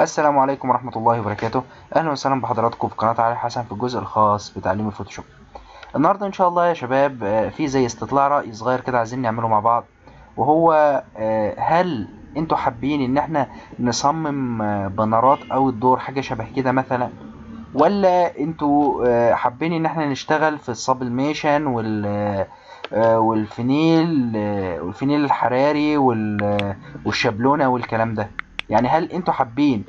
السلام عليكم ورحمة الله وبركاته. أهلا وسهلا بحضراتكم في قناة علي حسن في الجزء الخاص بتعليم الفوتوشوب. النهاردة إن شاء الله يا شباب في زي استطلاع رأي صغير كده عايزين نعمله مع بعض، وهو هل انتوا حابين إن احنا نصمم بانرات outdoor حاجة شبه كده مثلا، ولا انتوا حابين ان احنا نشتغل في ال sublimation والفينيل والفينيل الحراري والشابلونة والكلام ده؟ يعني هل انتوا حابين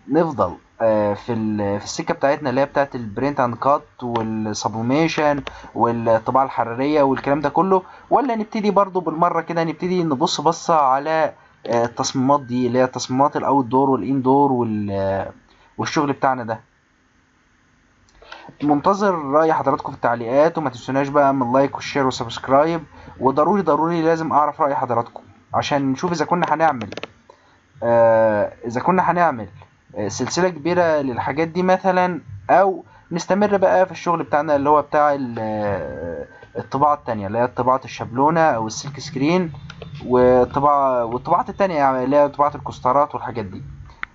نفضل في السكة بتاعتنا اللي هي بتاعت ال print and cut وال sublimation والطباعة الحرارية والكلام ده كله، ولا نبتدي برضو بالمرة كده نبتدي نبص بصة على التصميمات دي اللي هي تصميمات ال outdoor وال indoor والشغل بتاعنا ده؟ منتظر رأي حضراتكم في التعليقات، وما تنسوناش بقى من like وال share و subscribe، وضروري ضروري لازم اعرف رأي حضراتكم عشان نشوف اذا كنا هنعمل سلسلة كبيرة للحاجات دي مثلا، او نستمر بقى في الشغل بتاعنا اللي هو بتاع الطباعة التانية اللي هي طباعة الشابلونة او ال silk screen والطباعات التانية، يعني اللي هي طباعة الكوسترات والحاجات دي.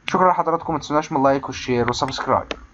شكرا لحضراتكم، ما تنسوناش من like وال share و subscribe.